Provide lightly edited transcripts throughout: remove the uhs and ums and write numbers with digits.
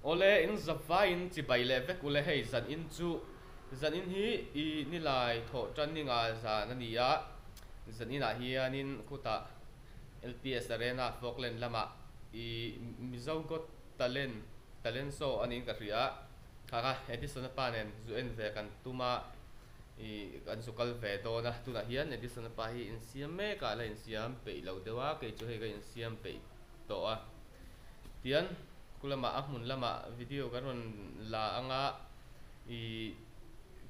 Awle in zavaiin chibai leh vek ule hei zan in chu zan in hi i nilai thawh tan ni nga zan a ni a, zan inah hianin khutah LPS Arena Falkland lamah i Mizo Got Talent Talent Show a niin ka hria a, kha kha Edison-a pa nen zu en ve kan tum a, i kan zu kal ve dawn a, tunah hian Edison-a pa hi insiam mek a, a la insiam peih lo deuh a, kei chu hei ka insiam peih tawh a. Tian khu lamah a hmun lamah video kan rawn la anga ih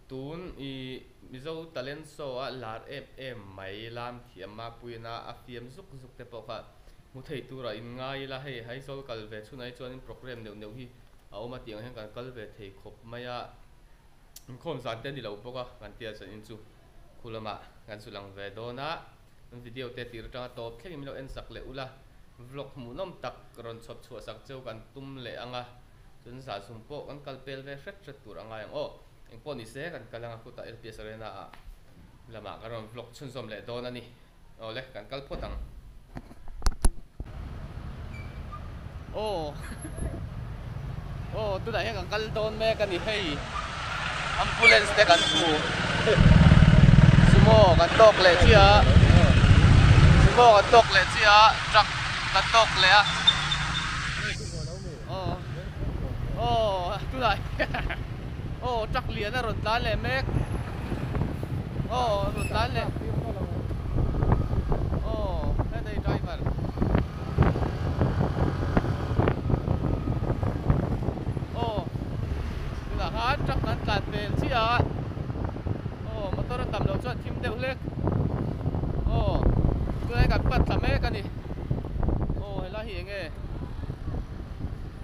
tun ih Mizo talent show a lar em em mai lam thiam Mapuiina a fiam zuk zuk te pawh kha hmu thei turah in ngai ila hei Aizawl kal ve chhunah hi chuanin programme neuh neuh hi a awm a tih ang hian kan kal ve thei khawp mai a inkhawm zan te a ni lo bawk a kan tia chuan in chu khu lamah kan zu lang ve dawn a. Video te tir atanga tawp thlengin min lo en sak leh ula, vlog hmuhnawm tak rawn chhawp chhuah sak cheu kan tum leh ang a, chuan zahzum pawh kan kal pel ve hret hret tur a ngai ang aw. Engpawh ni se kan kal ang a khutah LPS Arena ah lamah kan rawn vlog chhunzawm leh dawn a ni. Awle kan kal phawt ang. Aw aw tunah hian kan kal dawn mek a ni hei ambulance te kan hmu sumo kan tawk leh chiah a sumo kan tawk leh chiah a truck kan tawk leh a aw aw tunah hian aw truck lian a rawn tlan leh mek aw rawn tlan leh aw hetah hi driver. Aw tunah khan truck an tlan pel chiah a aw motor a tam loh chuan thim deuh hlek aw tunah hian kan pan thla mek a ni aw helai hi eng nge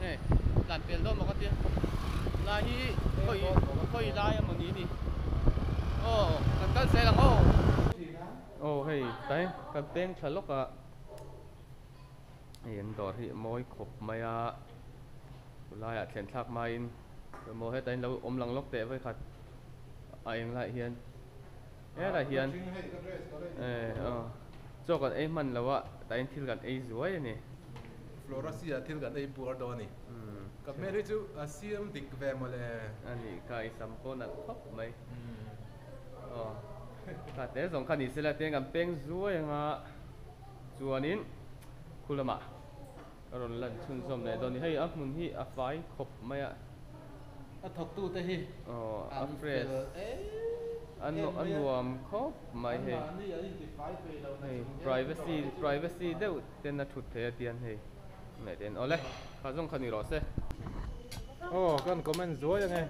hei tlan pel dawn maw ka tia helai hi khawi khawi lai emaw ni ni aw kan kal zel ang aw aw hei tlai kan peng thla lawk a. Hei an dawr hi a mawi khawp mai a chulaiah thlen thlak hmain emaw heta in lo awm lang lawk teh vawikhat a eng laiah hian helaiah hian eh aw chaw kan ei hman lo a tah hian thil kan ei zuai a ni. Florasi ah thil kan ei buar dawn a ni. Ka hmel hi chu a siam dik ve mawle. A nih kha i sam pawh nalh khawp mai. Aw kha te zawng kha ni sela tiang kan peng zuai anga. Chuanin khu lamah ka rawn lan chhunzawm leh dawn a ni. Hei a hmun hi a fai khawp mai a. A thawktute hi an fel em em mai a. A nuam khawp mai hei. Anmahni an intifai peih lo na chung hian. Privacy privacy deuh ten a thut thei a tian hei. Ngaihtuah in awle kha zawng kha ni rawh se. Aw kan comment zuai ange.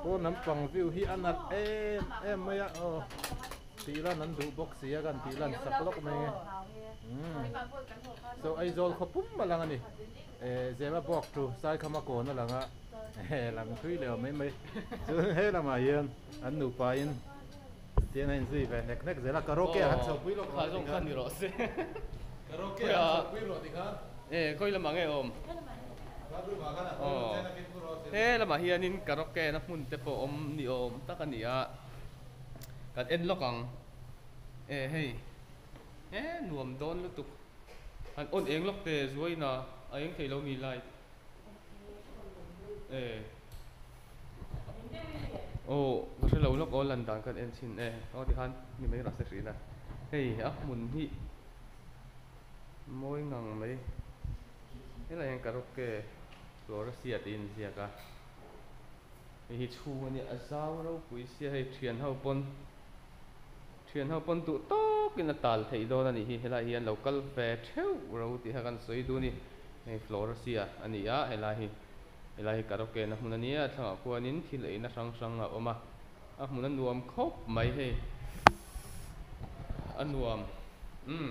Pawn lampang view hi a nalh em em mai a aw. Tih lan an duh bawk si a kan tih lan sak lawk mai nge umm so Aizawl khaw pum a lang a ni eh Zema bawk chu Saikhama kawn a lang a eh lang thui leh awm mai mai chuan he lamah hian an nupa in tiang a inzui ve hnek hnek zel a karaoke ah han chho pui lawk rawh ti khan karaoke ah han chho pui rawh ti khan eh khawi lamah nge awm aw he lamah hianin karaoke na hmun te pawh awm ni awm tak a ni a. Kan en lawk ang e hei e nuam dawn lutuk han on eng lawk te zuaina a eng thei lo mi light e aw ka hre lo lawk aw lan dan kan en chhin e aw tikhan ni mai rah se hrih na hei a hmun hi mawi ngang mai helaiah hian karaoke Florasiat a inziak a. Hei hi chhung a nia a zau ropui sia hei thian ho pawn thian ho pawn duh tawkin a tal theih dawn a nih hi helai hian lo kal ve theuh ro tih kha kan sawi duh a ni hei Florasia a ni a helai hi helai hi karaoke na hmun a nia a thlangah khuanin thil eina hrang hrang a awm a a hmun a nuam khawp mai hei a nuam umm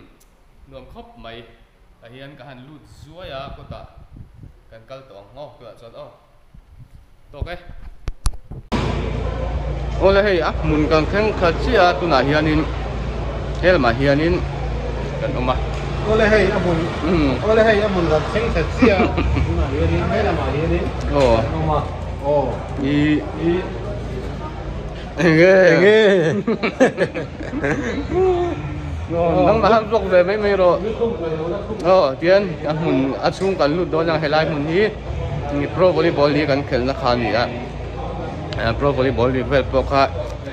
nuam khawp mai tah hian ka han lut zuai a kawtah kan kal tawh ang aw tunah chuan aw. Tawk e. Awle hei a hmun kan thleng khat chiah a tunah hianin he lamah hianin kan awm a. Awle hei a hmun awle hei a hmun kan thleng khat chiah a tunah hianin he lamah hianin kan awm a. Aw. I i enge enge nangmah han vlog ve mai mai rawh. Aw tian a hmun a chhung kan lut dawn ang helai hmun hi. Pro volleyball hi kan khelhna kha a ni a, pro volleyball ri vel pawh kha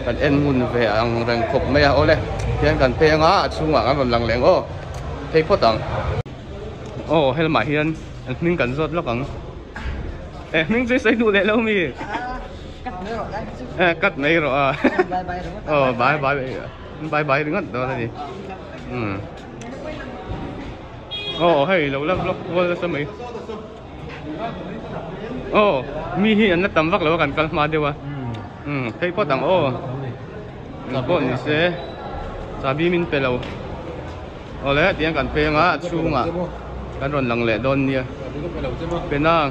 kan en ngun ve ang reng khawp mai a, awle tihian kan phei anga a chhungah kan rawn lang leh ang aw phei phawt ang. Aw helamah hian an hming kan zawt lawk ang e hming chu i sawi duh leh lo mi e cut mai rawh a aw bye bye bye bye ringawt dawn a ni umm. Aw hei lo la vlog kual nasa mai aw mi hi an la tam vak lo a kan kal hma deuh a umm phei phawt ang aw eng pawh ni se chahbi min pe lo aw le tiang kan phei anga a chhungah kan rawn lang leh dawn nia pe nang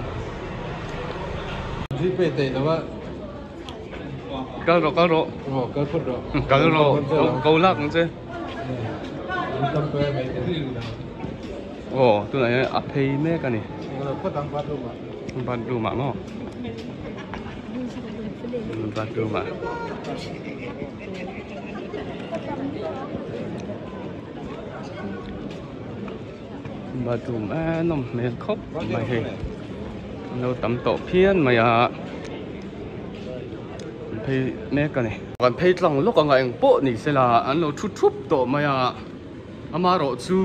kal rawh kal rawh kal rawh ko lak ang che. Aw tunah hian a phei mek a ni bathroom ah maw bathroom ah bathroom e nawm hmel khawp mai hei an lo tam tawh phian mai a. An phei mek a ni. Kan phei tlang lawk anga eng pawh ni sela an lo thu thup tawh mai a, amaherawh chu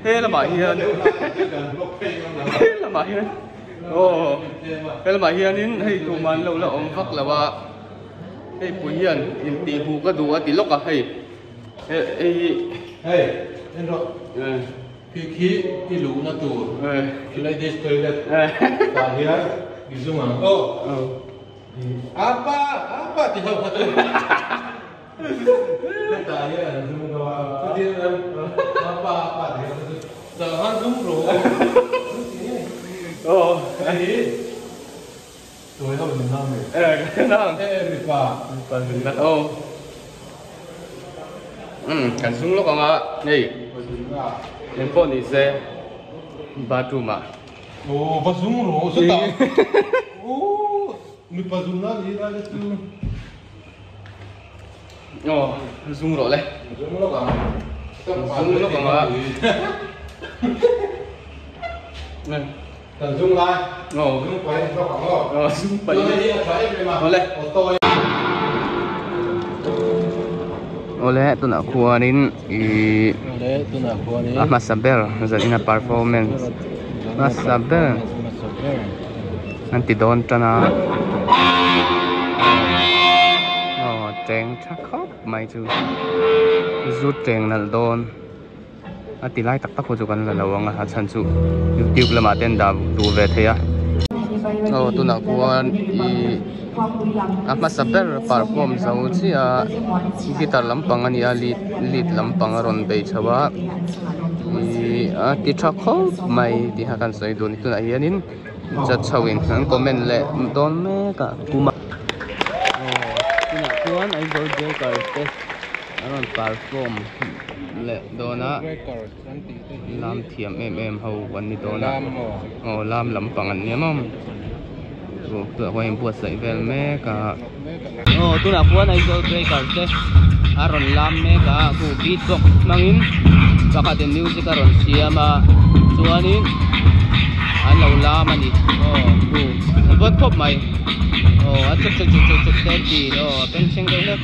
he lamah hian he lamah hian aw he lamah hianin hei tumah an lo la awm vak lo a, hei pui hian intih hmuh ka duh a ti lawk a hei hei hi. Hei en rawh. Khi khi i luhna tur ladies toilet tah hian i zum ang aw. Apa apa ti ho kha chu hetah hian an zum dawn a chutin an apa apa ti ho kha chu tah khan zum rawh aw hei hi tuai ho nun na mi e mipa mipa nun na aw um kan zum lawk ang a hei engpawh ni se bathroom ah. Aw va zum rawh chutah aw mipa zum na ni lai te chu. Aw zum rawh le. Zum lawk ang. Zum lawk ang a. Kan zum lai. Aw. Zum pai lawk ang aw. Aw zum pai. Tuna hi a tha em em a. Aw le. Aw tawi. Awle tunah khuanin ih a hmasa ber zanin a performance hmasa ber an ti dawn tan a aw cheng tha khawp mai chu zu cheng nalh dawn a ti lai tak tak pawh chu kan la lo ang a a chhan chu youtube lamah te an dah duh ve thei a aw tunah khuan ih a hmasa ber perform zo chiah a guitar lampang a ni a lead lead lampang a rawn bei chho a ih a ti tha khawp mai tih kha kan sawi duh a ni tunah hianin judge ho in an comment leh dawn mek a kuma aw tunah chuan Aizawl Breakers te an rawn perform leh dawn a lam thiam em em ho an ni dawn a aw lam lampang an ni em awm tunah khuan inbuatsaih vel mek a aw tunah khuan Aizawl breaker te a rawn lam mek a khu beat box hmangin pakhatin music a rawn siam a chuanin an lo lam a ni aw khu an vawt khawp mai aw a chuk chuk chuk chuk chuk te an ti aw a bengchheng deuh hlek.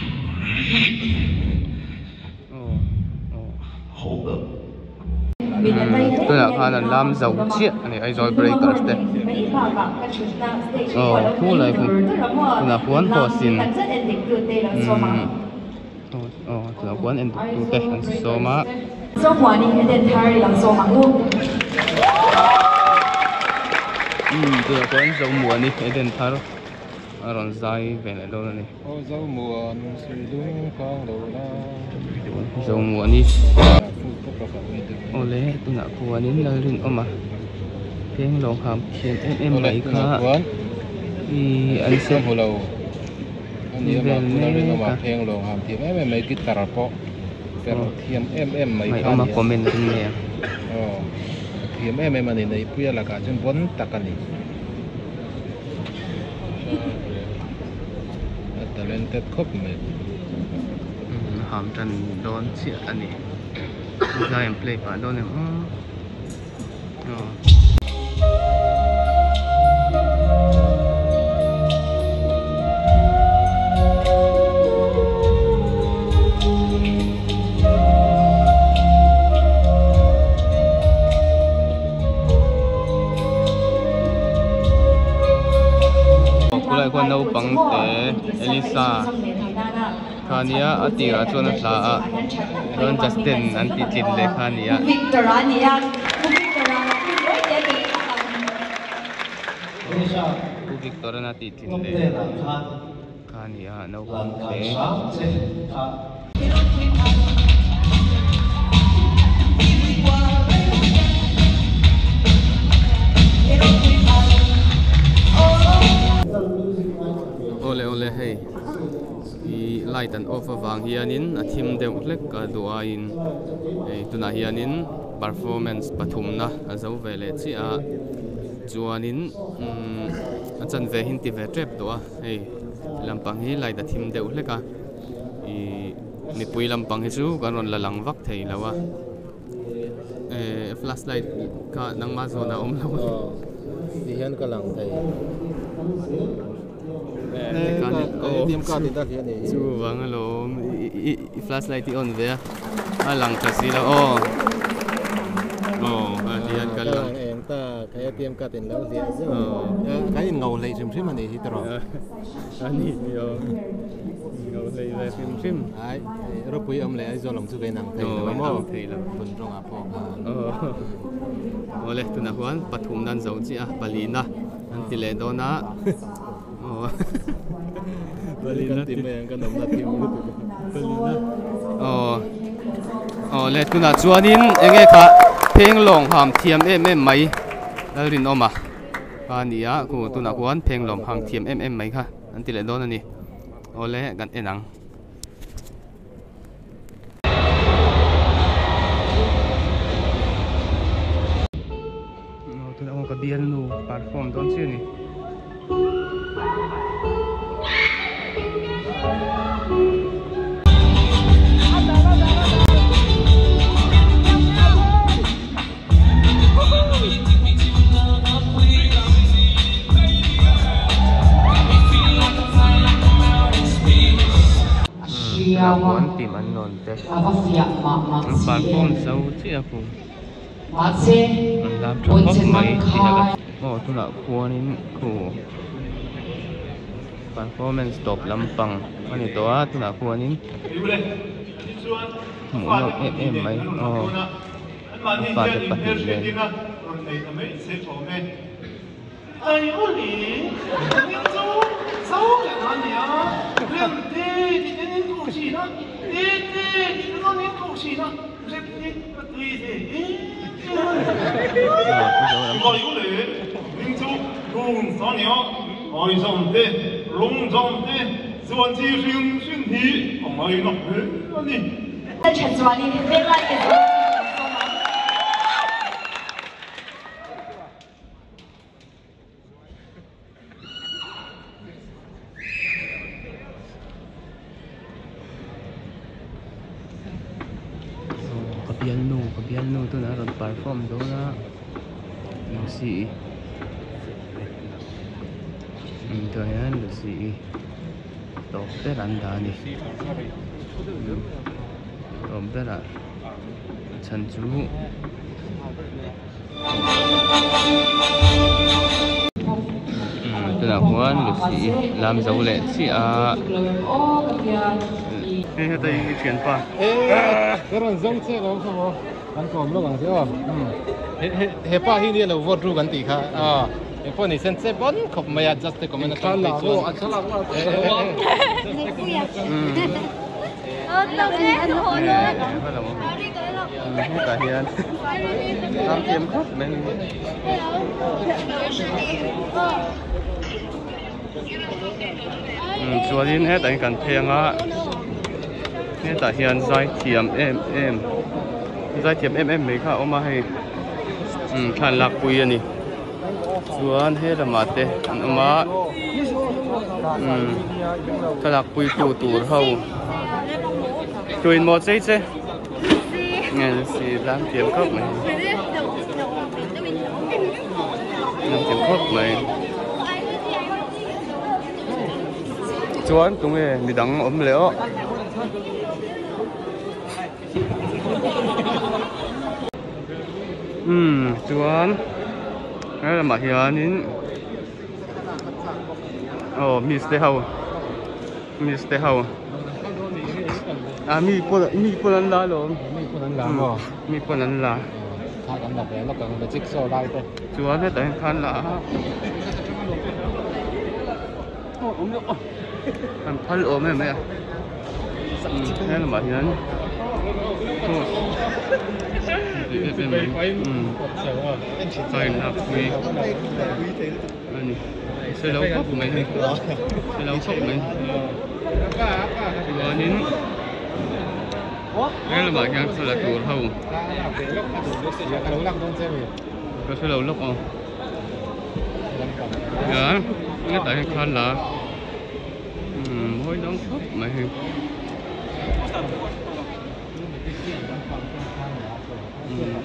Tunah khan an lam zo chiah a ni Aizawl Breakers te aw khu lai khu tunah khuan host in aw tunah khuan en tu te an sawm a. Tunah khuan Zomuani Edenthar. A rawn zai ve leh dawn a ni. Aw Zomuan sui lung kang lo la. Zomuani. Awle tunah khuanin Lalrinawma keng lawng ham thiam em em mai kha i an se hmu lo. Ani ama pu Lalrinawma pheng lawng ham thiam em em mai guitar pawh perh thiam em em mai kha a ni a. Comment ring ngei ang. Aw a thiam em em a ni Neihpuia lakah chuan bon tak a ni. A talented khawp mai. Ham tan dawn chiah a ni. Zai an play pah dawn em aw. Aw. Khulaiah khuan naupang te Elisa kha ania a tirah chuan a tla a chuan Justin an tih tlin leh kha ania. Pu Victor an a tih tlin leh kha ania naupang te. Awle awle hei ih light an off avang hianin a thim deuh hlek a duh aiin hei tunah hianin performance pathumna a zo ve leh chiah a chuanin umm a chanve hi an ti ve tep tawh a hei lampang hi light a thim deuh hlek a. Ihh mipui lampang hi chu kan rawn la lang vak thei lo a ehh flash light kha nangmah zawn a awm lo a aw ti hian ka lang thei ATM card in a hliah ni hi chuvang alawm i flash light i on ve a a lang tha si lo aw aw a ti hian ka lang eng ta ka ATM card in lo hliah zeuh kan in ngo hlei hrim hrim a nih hi tiraw. A ni tih aw. Ngo hlei ve hrim hrim. Ai, ropui awm leh Aizawl awm chu ka inang thei lo a maw? Inang thei lo. Vun rawngah pawh khan. Aw le, tunah khuan pathumna an zo chiah a, palina an ti leh dawn a. Aw. Palina ti mai ang kan awmna thim lutuk. Palina. Aw. Aw le, tunah chuanin enge kha phenglawng ham thiam em em mai Lalrinawma. A ni a, khu tunah khuan phenglawm hang thiam em em mai kha an ti leh dawn a ni. Awle kan en ang. Tunah khuan ka bialnu perform dawn chiah a ni. Tunah khuanin khu performance tawp lampang a ni tawh a tunah khuanin hmuhnawm em em mai aw. Anmahni fate hian in pahnih nen. hmelhriatin a rawn nei ta mai se thawm e. Ai uli, hming chu zo leh ta nia, rem te tih ten in koh thin a, te te tih ten an in koh thin a, rem hi ka tui ve em em a ni. Ai uli, hming chu run ta nia, ai zam te, rawng zam te, zuan chi hrim hrim hi ka ngaina hle a ni. Ka bialnu ka bialnu tuna a rawn perform dawn a Lucy i tunah hian Lucy i. Tawp ber an dah a ni tawp berah a chhan chu tunah khuan lusi lam zo leh chiah a hei heta i thianpa ka rawn zawng chiah lo kha maw kan kawm lawk ang che aw he pa hi nia lo vote ru kan tih kha aw. Engpawh ni sen che bon khawp mai a just te comment atang phei chuan hetah hian ram thiam khawp mai chuanin hetah hian kan phei anga hetah hian zai thiam em em zai thiam em em mai kha a awm a hei thla an lakpui a ni. Chuan he lamah te an awm a umm thlalak pui tu tur ho tuin maw chei che nge si lam thiam khawp mai lam thiam khawp mai chuan tunge midang awm leh aw. Umm chuan he lamah hianin Aw miss te ho miss te ho a mi pawn mi pawn an la alawm mi pawn an la maw mi pawn an la kha kan la ve lawk ang magic show lai te chuan hetah hian khan la a an phal awm em mai a he lamah hian a inlak pui a ni se lo khawp mai hei se lo khawp mai chuanin he lamah hian thla la tur ho ka hre lo lawk aw. Hian hetah hian khan la umm mawi dang khawp mai hei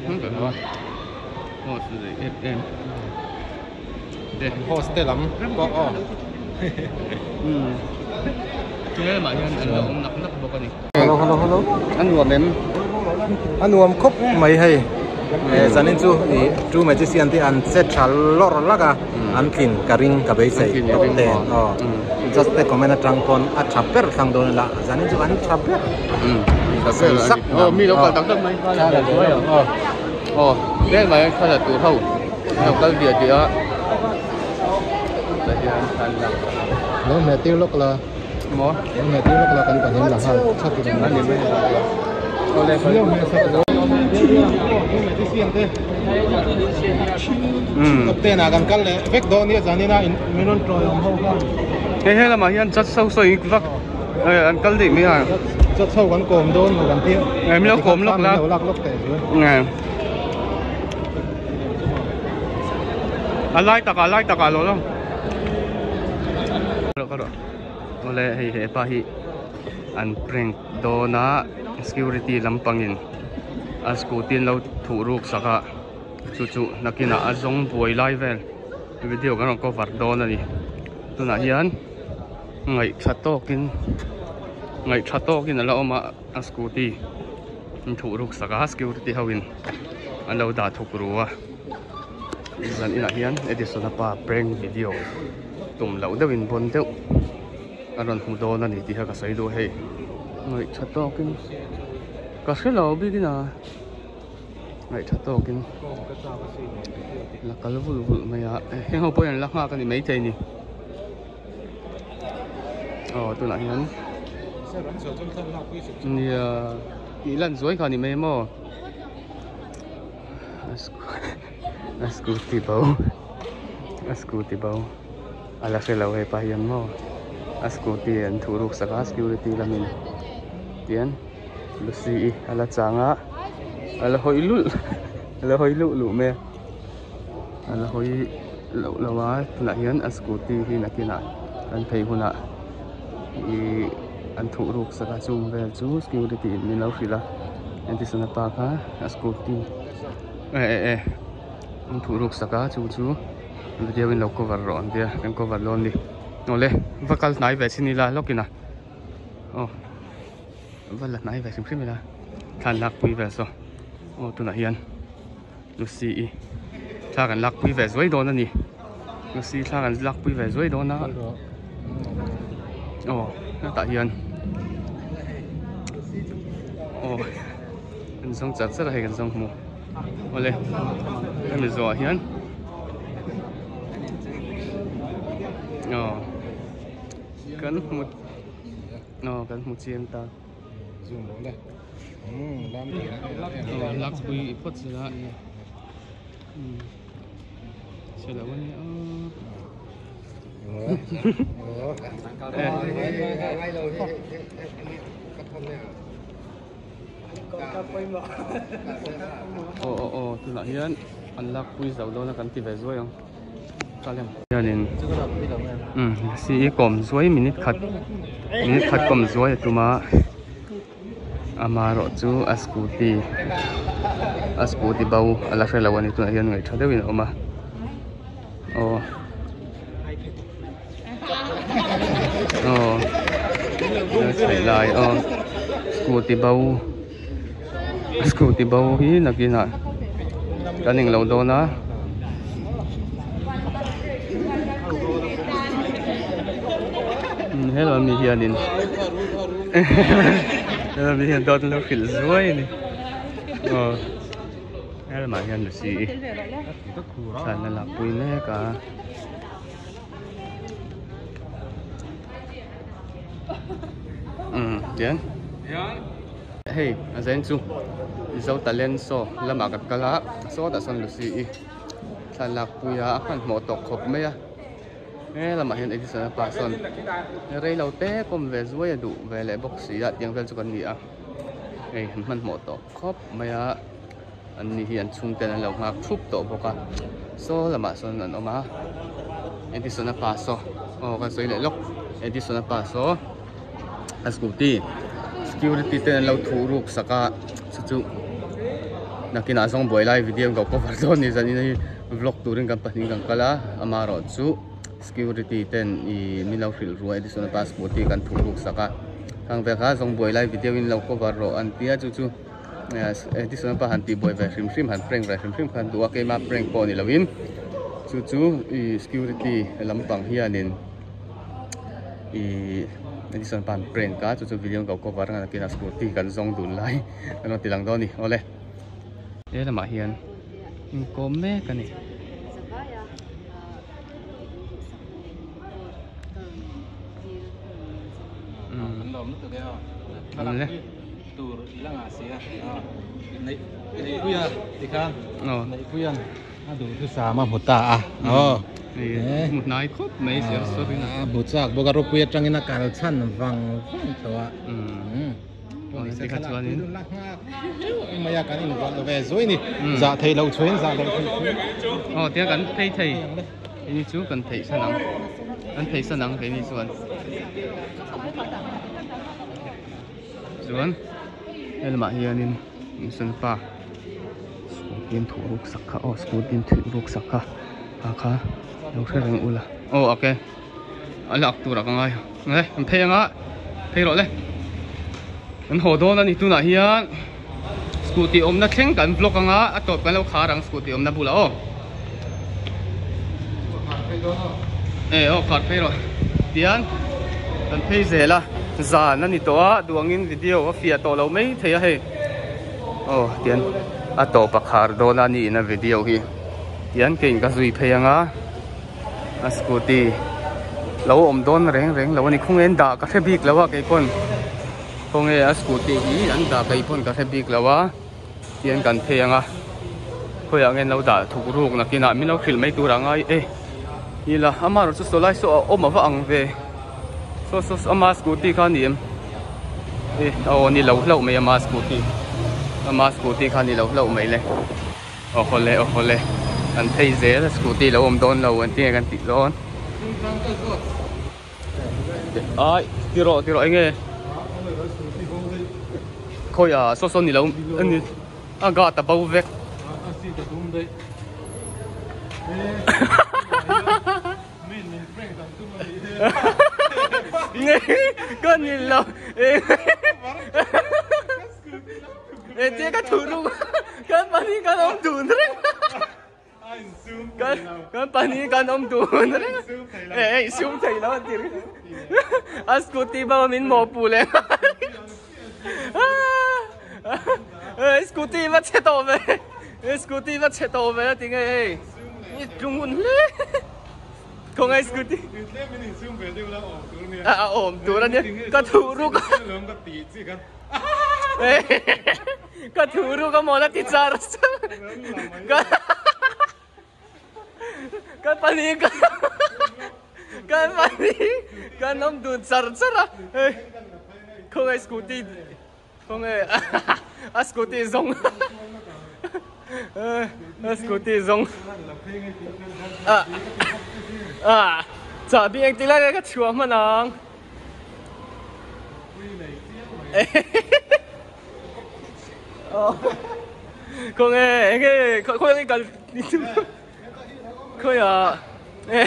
umm host leh em em te host te lam pawh aw umm tlem ah hian an lo awm nak nak bawk a ni. Hello hello hello a nuam em a nuam khawp mai hei zanin chu ih two magician te an che tha lawr lak a an tlin ka ring ka beisei tawp te aw just te comment atang pawn a tha ber thlang dawn ila zanin chu an tha ber sak aw mi lo kal tak tak mai aw vel mai thla la tur ho lo kal diah diah a hian an lak lo hmeh tir lawk la. Maw? Hei he lamah hian judge ho saw in vak an kal daih mai a. Judge ho kan kawm dawn maw kan tia. Min lo kawm lawk la. A lai takah a lai takah lo lo. Awle hei hepa hi an prank dawn a security lampangin a scooty an lo thuh ruk sak a chu chu nakinah a zawng buai lai vel video kan rawn cover dawn a ni tunah hian ngaihthla tawkin ngaihthla tawkin a la awm a a scooty an thuh ruk sak a security ho in an lo dah thuk ru a zan inah hian Edison a pa prank video. Tum loh deuh in bawn deuh a rawn hmu dawn a ni tih kha ka sawi duh hei. Ngaih tha tawkin ka hre lo bik in a ngaih tha tawkin la kal vul vul mai a heng ho pawh hian an la nghak a ni maithei ni aw tunah hian nia tih lan zuai kha a ni mai maw a scooty bo. A scooty bo a la hre lo hepa hian maw a scooty an thuh ruk sak a security lamin tian Lucy i a la chang a a la hawi lulh a la hawi luh luh mai a a la hawi loh lo a tunah hian a scooty hi nakinah kan phei hunah ihh an thuh ruk sak a chung vel chu security in min lo hrilh a Edison a pa kha a scooty eh eh eh. An thuh ruk sak a chu chu video in lo cover rawh an tia kan cover dawn ni awle va kal hnai ve chin ila lawk in a aw va la hnai ve hrim hrim ila thla an lak pui vel saw aw tunah hian Lucy i thla kan lak pui ve zuai dawn a ni Lucy thla kan lak pui ve zuai dawn a aw hetah hian aw an zawng char char a hei kan zawng hmu. Awle hemi zawhah hian aw kan hmu aw kan hmu chiang ta aw lakpui i phawt zela chhe lo ania aw. Aw aw aw tunah hian an lak pui zo dawn a kan ti ve zuai ang kalem hianin umm si i kawm zuai minute khat minute khat kawm zuai a tum a amaherawh chu a scooty a scooty bo a la hre lo a ni tunah hian ngaih tha deuhin a awm a aw. Aw chheih lai aw scooty bo scooty bo hi nakinah kan englo dawn a. Hello mi hianin hello mi hian dawt an lo hrilh zuai a ni aw helamah hian Lucy i thlan a lakpui mek a. Umm tian hei a zain chu Mizo talent show lamah kan kal a sawtah sawn Lucy i thlan lakpui a a hmanhmawh tawh khawp mai a. He lamah hian Edison a pa sawn rei lo te kawm ve zuai a duh ve leh bawk si a tiang vel chu kan ni a hei an hmanhmawh tawh khawp mai a an ni hi an chhungten an lo nghak thup tawh bawk a saw lamah sawn an awm a Edison a pa saw aw kan sawi leh lawk Edison a pa saw a scooty security ten an lo thuh ruk sak a chu chu nakinah zawng buai lai video an ko cover dawn a ni zanin hi. Vlog turin kan pahnih kan kal a, amaherawh chu security ten ih min lo hrilh ruai additional passport hi kan thuh ruk sak a, khang vel kha zawng buai lai video in lo cover rawh an tia chu chu additional pa han tih buai ve hrim hrim han prank ve hrim hrim kha an duh a keima prank pawh ni loin chu chu ih security lampang hianin ih additional pa an prank a chu chu video in ko cover a nakinah scooty kan zawng dun lai an rawn ti lang dawn a ni awle. He lamah hian inkawm mek a ni. Aw tia kan phei thei keini chu kan theih san ang kan phei san ang keini chuan chuan he lamah hianin mihring pa scooty an thuh ruk sak kha aw scooty an thuh ruk sak kha a kha lo hre reng ula aw ok a lak turah ka ngai e an phei anga phei rawh le an haw dawn a ni tunah hian scooty awmna thleng kan vlog anga a tawp kan lo khar ang scooty awmna bulah aw e aw khar phei rawh tian kan phei zel a zan a ni tawh a duangin video a fiah tawh lo mai thei a hei aw tian a tawp a khar dawn a niin a video hi tian keiin ka zui phei anga. A scooty lo awm dawn reng reng lo a ni khawnge an dah ka hre bik lo a keipawn khawnge a scooty hi an dah keipawn ka hre bik lo a tihian kan phei ang a khawiah nge an lo dah thuk ruk nakinah min lo hrilh mai tur a ngai e ila amaherawh chu saw lai saw a awm ava ang ve saw saw ama scooty kha a ni em e aw ni lo hlauh mai ama scooty ama scooty kha a ni lo hlauh mai le. Aw hawle aw hawle an phei zel a scooty lo awm dawn lo an tinge kan tih dawn ai ti rawh ti rawh enge khawi ah saw saw ni lo ani a gate a bo vek ka ni lo Engtin ka thu ruk kan pahnih kan awm dun reng kan kan pahnih kan awm dun reng e e sum thei lo an ti a scooty bang min mawh pu leh e scooty va chhe tawh ve e scooty va chhe tawh ve a ti nge hei i tlung hun hle khawngaih scooty a awm tur a nia ka thu ruk Ka thu ruk a mawn a ti char char. Kan pahnih kan pahnih kan awm dun char char a. Khawngaih scooty khawngaih a scooty zawng a scooty zawng a a chahbi engti lai nge ka chhuah hman ang. Khaw nge enge khaw nge kal khawi ah e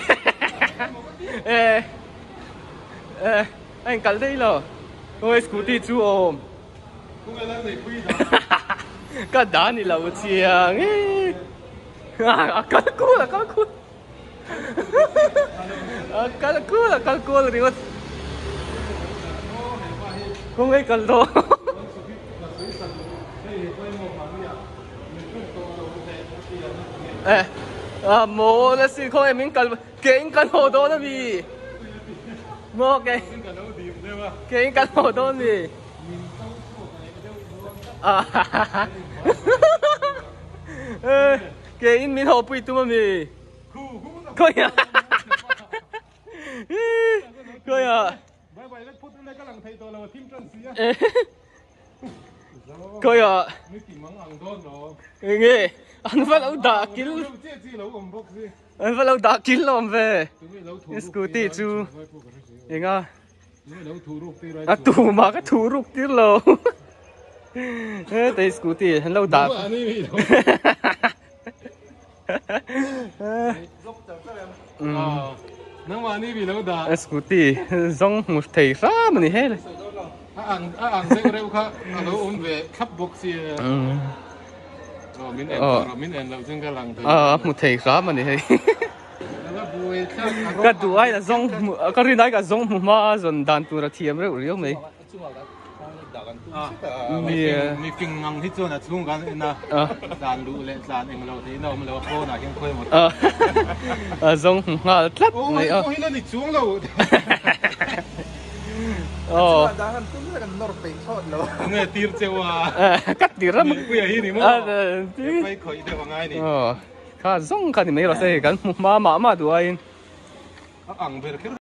e a in kal daih lo khaw nge scooty chu awm ka dah ni lo chiang e a kal kual a kal kual. A kal kual a kal kual ringawt. Khawngaih kal dawn. Eh, a maw la sin khawngaih min kal ke in kan haw dawn a mi. Maw ke ke in kan haw dawn mi. Eh, ke in min haw pui tum a mi. Khawngaih. Khawngaih. Khawiah enge an va lo dah kil an va lo dah kil lawm ve scooty chu enga a tumah ka thu ruk tir lo hetei scooty an lo dah Scooty zawng hmu thei hram a ni hel. A hmu thei hram a ni hei. Ka duh ai a zawng hmu ka rin ai ka zawng hmu hma a zawn dan tur a thiam reuh riau mai. Mi fing ngang hi chuan a chhung kan en a, tlan luh leh tlan eng lo theihna awm lo a phone ah hian khawi emaw a zawng hmu nghal tlat mai a. Aw hi la ni chuang lo. Aw. Nge tir cheu a. Ka tir a. Puia hi ni maw. Pai khawih deuh a ngai ni. Aw. Kha zawng kha ni mai rawh se kan hmu hma mah mah duh aiin. A ang ber kher.